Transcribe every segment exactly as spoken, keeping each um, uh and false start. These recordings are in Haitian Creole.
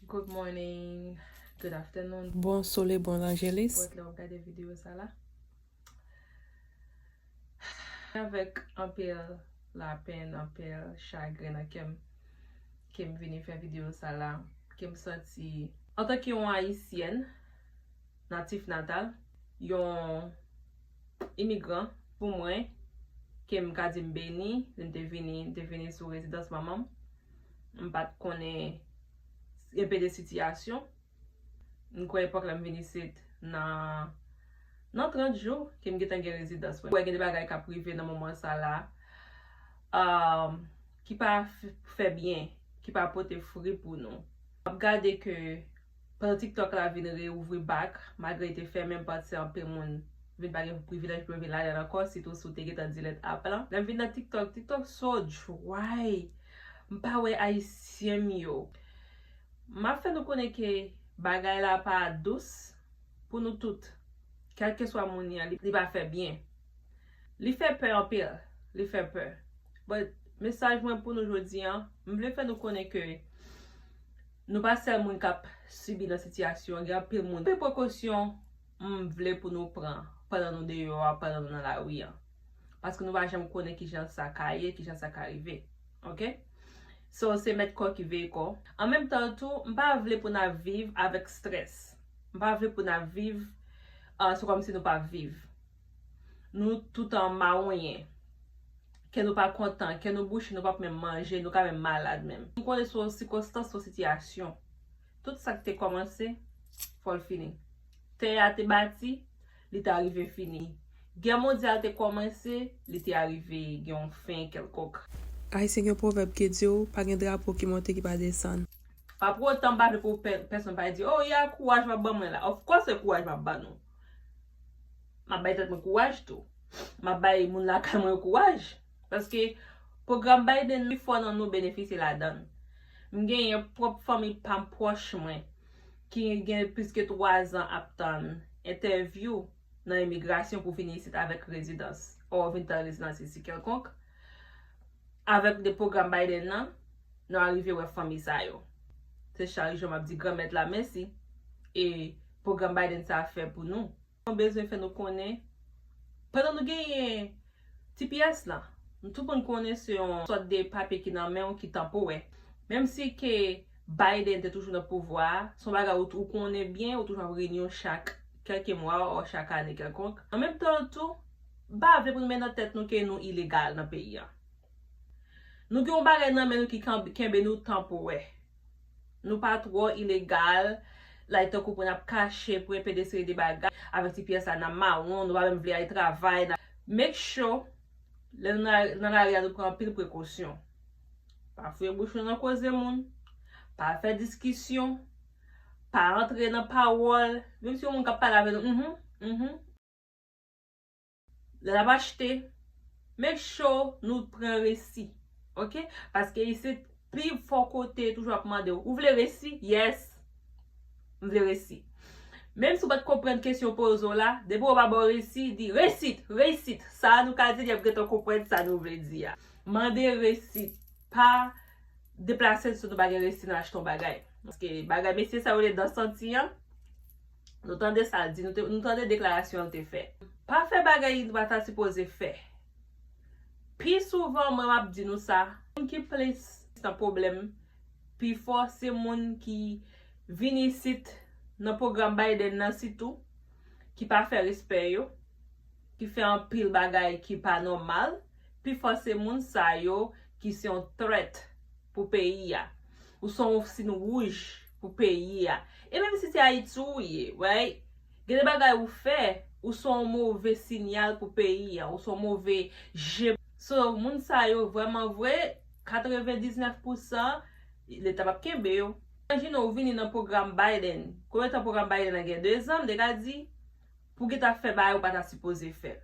Good morning, good afternoon. Bon sole, bon lanjelis. Pote lè w ap gade videyo sa la. Avèk anpil lapenn, anpil chagren nan kè m, ke m vini fè videyo sa la, ke m santi antanke yon Ayisyèn natif natal, yon imigran, pou mwen, ke m ka di m beni, lè m te vini, m te vini sou rezidans manman m. M pa t konnen enpe de sitiyasyon. M kwè epòk la m vin isit nan, nan trant jou ke m gentan gen rezidans mwen. M wè gen de bagay k ap rive nan moman sa la, um, ki pa f-, fè byen, ki pa pote fri pou nou. M ap gade ke pandan TikTok la vin reouvri back, malgre li te fèmen, m panse anpil moun vin pa gen privilèj pou yo vin ladan l ankò, sitou si w te gentan delete app lan. Lè m vin nan TikTok, TikTok so dry. M pa wè Ayisyen m yo. M ap fè nou konnen ke bagay la pa dous pou nou tout. Kèlkeswa moun li an, li, li pa fè byen. Li fè pè anpil. Li fè pè. But, mesaj mwen pou nou jodi an, m vle fè nou konnen ke nou pa sèl moun k ap sibi nan sitiyasyon an, gen anpil moun. Anpil prekosyon m vle pou nou pran pandan nou deyò a, pandan nou nan lari an. Paske nou pa janm konnen kijan sa ka ye, kijan sa ka rive. Oke? So, se mèt kò ki veye kò. An menm tan tou, m pa vle pou n ap viv avèk strès. M pa vle pou n ap viv, ah, se kòmsi nou p ap viv. Nou toutan mawonyen. Kè nou pa kontan, kè nou bouche, nou p ap menm manje, nou ka menm malad menm. M konnen se yon sikonstans, se yon sitiyasyon. Tout sa ki te kòmanse, fò l fini. Tè a te bati, li te arive fini. Gè mondyal te kòmanse, li te arive gen yon fen kèlkonk. Ayisyen gen yon pwovèb ki di w, pa gen drapo ki monte ki pa desann. Pa pou otan m pa vle pou pè-, pèsonn pa di, "Oh, ya, kouraj w ap ban mwen la." Of course, se kouraj m ap ban nou. M ap bay tèt mwen kouraj tou. M ap bay moun lakay mwen yo kouraj. Paske pwogram Biden pi fò nan nou benefisye ladan l. M genyen pwòp fanmi pa m pwòch mwen ki gen plis ke twa zan ap tann entèvyou nan imigrasyon pou vini isit avèk rezidans. Or, vin tann rezidans isi kèlkonk. Avèk de pwogram Biden nan, nou arive wè fanmi sa yo. Se chak jou m ap di Granmèt la mèsi. E pwogram Biden sa a fè pou nou. Nou bezwen fè nou konnen, pandan nou genyen T P S la, nou tout moun konnen se yon sòt de papye ki nan men w ki tanporè. Menm si ke Biden te toujou nan pouvwa a, se yon bagay ou, ou konnen byen, ou toujou ap reyini w chak kèlke mwa ou chak ane kèlkonk. An menm tan tou, m pa vle pou nou met nan tèt nou ke nou ilegal nan peyi a. Nou gen yon bagay nan men nou ki kan-, kenbe nou tanporè. Nou pa twò ilegal, like, tankou pou n ap kache, pou enpe de seri de bagay. Avèk T P S la, n ap mawon, nou pa menm vle al travay. N ap make sure, lè nou nan, nan lari a, nou pran anpil prekosyon. Pa fouye bouch nou nan koze moun. Pa fè diskisyon. Pa antre nan pawòl. Menm si yon moun k ap pale avè nou, mhm, mhm. Lè n ap achte, make sure nou pran resi. Oke? Paske isit, pi fò kote toujou ap mande w, "Ou vle resi?" Yes. M vle resi. Menm si w pa t konprann kesyon poze w la, depi w pa ba w resi, di, "Resit, resit." Sa a nou ka di, y ap gentan konprann sa nou vle di a. Mande resi. Pa deplase si nou pa gen resi nan achte yon bagay. Paske bagay mesye sa yo rele dan santi an, nou tande sa l di, nou te, nou tande deklarasyon l te fè. Pa fè bagay nou pa ta sipoze fè. Pi souvan, mwen m ap di nou sa, moun ki plis nan pwoblèm, pifò se moun ki vin isit nan pwogram Biden nan sitou, ki pa fè respè yo, ki fè anpil bagay ki pa nòmal, pifò se moun sa yo ki se yon threat pou peyi a. Ou se yon siy wouj pou peyi a. E menm si se Ayiti ou ye, right? Gen de bagay ou fè, ou se yon move sinyal pou peyi a, ou se yon move je. So, moun sa yo vrèman vre, katrevendiznèf pousan, leta p ap kenbe yo. Imajine w vini nan pwogram Biden. Konbyen tan pwogram Biden nan gen? De zan, m te ka di, pou gentan fè bagay ou pa ta sipoze fè.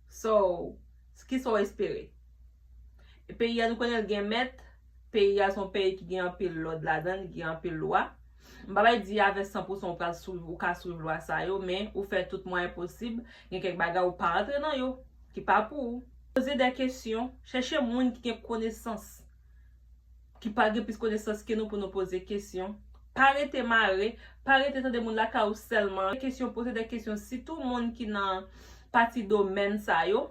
So, kisa w espere? E peyi a nou konnen l gen mèt, peyi a se yon peyi ki gen anpil lòd ladan l, ki gen anpil lwa. M pa bay di avè san pousan ou pral swiv, ou ka swiv lwa sa yo, men ou fè tout mwayen posib, gen kèk bagay ou pa antre nan yo, ki pa pou ou. Poze de kesyon, chèche moun ki gen konesans, ki pa gen plis konesans ke nou pou nou poze kesyon. Pa rete mare, pa rete tande moun lakay ou sèlman. Kesyon, poze de kesyon, sitou moun ki nan pati domèn sa yo,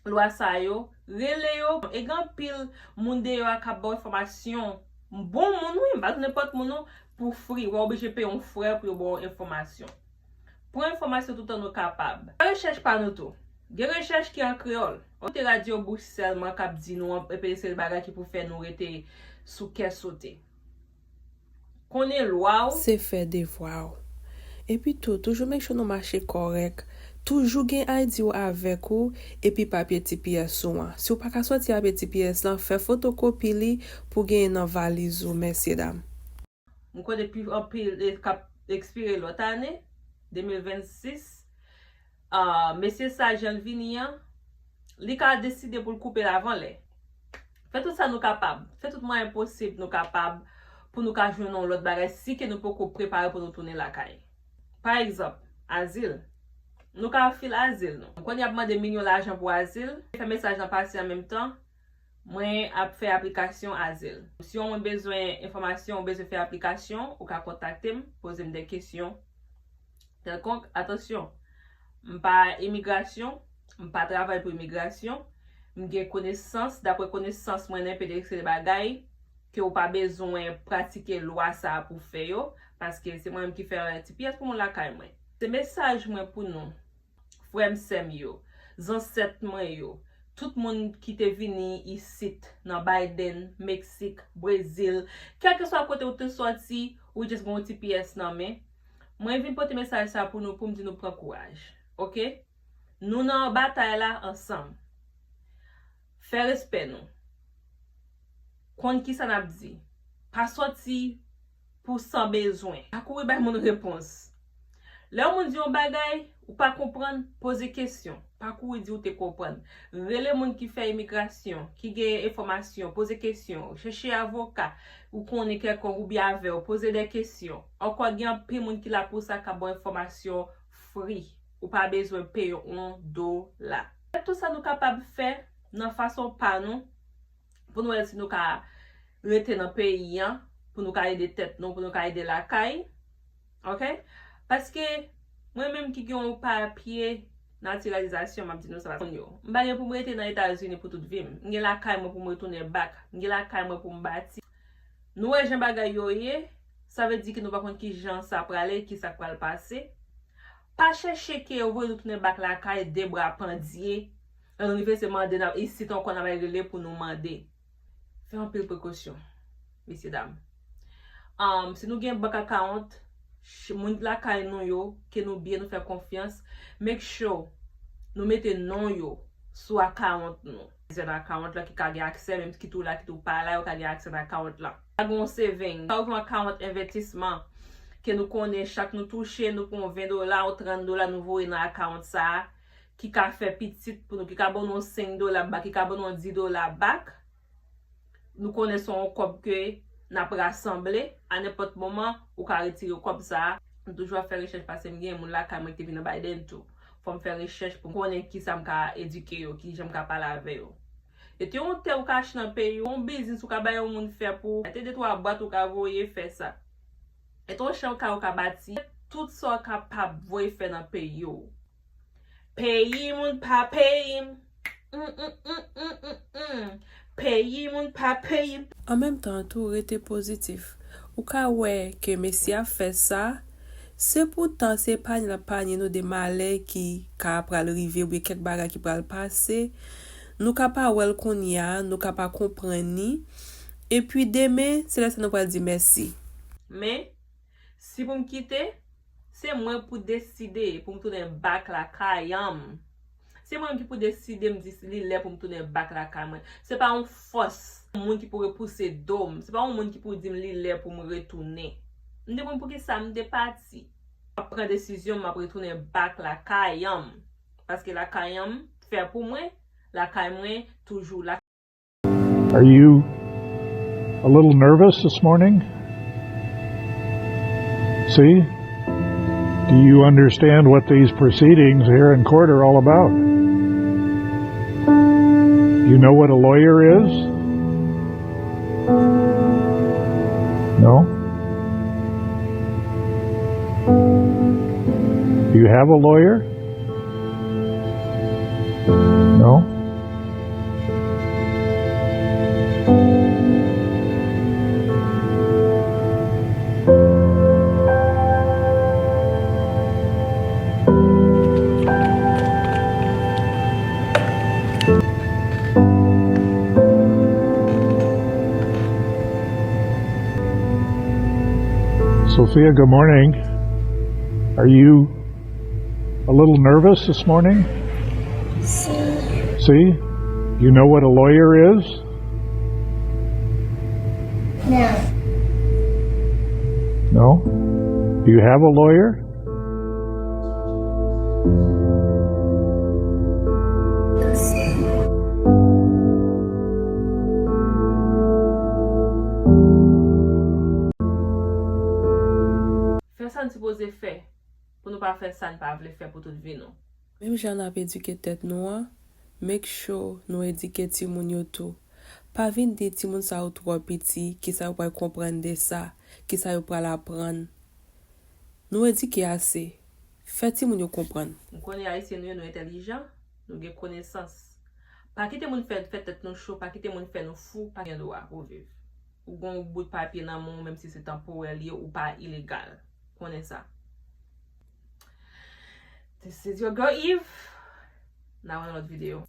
lwa sa yo, rele yo. E gen anpil moun deyò a k ap ba w enfòmasyon. Bon moun, wi, m pa di nenpòt moun, non, pou fri. W a oblije peye yon frè pou yo ba w enfòmasyon. Pran enfòmasyon toutan nou kapab. Fè rechèch pa nou tou. Gen rechèch ki an kreyòl. Koute radyo bouch sèlman k ap di nou anpil seri bagay ki pou fè nou rete sou kè sote. Konnen lwa w. Se fè devwa w. Epi tou, toujou make sure nou mache kòrèk. Toujou gen I D w avèk ou, epi papye T P S ou an. Si w pa ka sòti avèk T P S lan, fè fotokopi li pou genyen nan valiz ou, mèsyedam. M konnen pi anpil e k ap ekspire lòt ane, de mil vennsis. Ah, mesye sa, jan l vini an, li ka deside pou l koupe l avan lè. Fè tout sa nou kapab. Fè tout mwayen posib nou kapab pou nou ka jwenn yon lòt bagay si ke nou poko prepare pou nou tounen lakay. Pa egzanp, azil. Nou ka file azil nou. M konnen y ap mande milyon lajan pou azil. Fè mesaj lan pase an menm tan. Mwen ap fè aplikasyon azil. Si w bezwen enfòmasyon, ou bezwen fè aplikasyon, ou ka kontakte m, poze m de kesyon kèlkonk. Atansyon, m pa imigrasyon, m pa travay pou imigrasyon, m gen konesans, dapre konesans mwen nan enpe de bagay, ke ou pa bezwen pratike lwa sa a pou fè yo, paske se mwen menm ki fè T P S pou moun lakay mwen. Se mesaj mwen pou nou. Frè m, sè m yo, zansèt mwen yo, tout moun ki te vini isit nan Biden, Meksik, Brezil, kèlkeswa kote ou te sòti, ou just gen yon T P S nan men. Mwen vin pote mesaj sa pou nou, pou m di nou pran kouraj, oke? Nou nan batay la ansanm. Fè respè nou. Konn kisa n ap di. Pa sòti pou san bezwen. Pa kouri bay moun repons. Lè yon moun di yon bagay, ou pa konprann, poze kesyon. Pa kouri di ou te konprann. Rele moun ki fè imigrasyon, ki gen enfòmasyon, poze kesyon. Chèche avoka ou konnen kèlkonk oubyen avè w, poze de kesyon. Ankò, gen anpil moun ki la pou sa, k ap ba w enfòmasyon free. Ou pa bezwen peye yon dola. Fè tout sa nou kapab fè nan fason pa nou, pou nou wè si nou ka rete nan peyi an, pou nou ka ede tèt nou, pou nou ka ede lakay. Oke? Paske mwen menm ki gen yon papye natiralizasyon, m ap di nou sa, moun yo. M pa gen pou m rete nan Etazini pou tout vi m. M gen lakay mwen pou m retounen back. M gen lakay mwen pou m bati. Nou wè jan bagay yo ye, sa vle di ke nou pa konn ki jan sa prale, ki sa k pral pase. Pa chèche ke yo voye nou tounen back lakay, de bra pandye. Lè nou rive se mande n ap, isit ankò n ap al rele pou nou mande. Fè anpil prekosyon, mesye dam. Um, si nou gen bank account, ch-, moun lakay nou yo, ke nou byen, nou fè konfyans, make sure nou mete non yo sou account nou. Gen account la ki ka gen aksè, menm kit ou la, kit ou pa la, yo ka gen aksè nan account la. Pa gen yon saving, pa gen yon account envestisman ke nou konnen chak nou touche, nou pran ven dola ou trant dola, nou voye nan account sa a, ki ka fè pitit pou nou, ki ka ban nou yon senk dola back, ki ka ban nou yon dis dola back. Nou konnen se yon kòb ke n ap rasanble, a nenpòt moman, ou ka retire kòb sa a. M toujou ap fè rechèch paske m gen moun lakay mwen ki te vin nan Biden tou. Fò m fè rechèch pou m konnen kisa m ka edike yo, kijan m ka pale avè yo. E te yon tè ou ka achte nan peyi w, yon biznis ou ka bay yon moun fè pou ou, te de twa bwat ou ka voye fè sa. E te yon chan ou ka, ou ka bati, tout sa w kapab voye fè nan peyi w. Peyi moun pa peyi m. Mm, mm, mm, mm, mm, mm. Peyi moun pa peyi m. An menm tan tou, rete pozitif. Ou ka wè ke mesye a fè sa, se poutan se epanye l ap epanye nou de malè ki ka pral rive oubyen kèk bagay ki pral pase. Nou ka pa wè l kounye a, nou ka pa konprann li. Epi demen, se lè sa nou pral di mèsi. Men, si pou m kite, se mwen pou deside pou m tounen back lakay an m. Se mwen menm ki pou deside m di li lè pou m tounen back lakay mwen. Se pa yon fòs, moun ki pou repouse do m. Se pa yon moun ki pou di m li lè pou m retounen. M te konn poukisa m te pati. M ap pran desizyon m, m ap retounen back lakay an m. Paske lakay an m fè pou mwen, lakay mwen toujou la. Are you a little nervous this morning? See? Do you understand what these proceedings here in court are all about? You know what a lawyer is? No? You have a lawyer? No? Sophia, good morning. Are you a little nervous this morning? Sí. See? You know what a lawyer is? No. No? Do you have a lawyer? Fè sa n sipoze fè pou nou pa fè sa n pa vle fè pou tout vi nou. Menm jan n ap edike tèt nou an, make sure nou edike timoun yo tou. Pa vin di timoun sa yo twò piti, kisa yo pral konprann de sa, kisa yo pral aprann. Nou edike ase. Fè timoun yo konprann. M konnen Ayisyen nou ye, nou entèlijan, nou gen konesans. Pa kite moun fè, fè tèt nou cho, pa kite moun fè nou fou, pa gen dwa pou viv. Ou gen yon bout papye nan men w, menm si se tanporè l ye, ou pa ilegal. Konnen sa. This is your girl Eve. N a wè nan lòt videyo.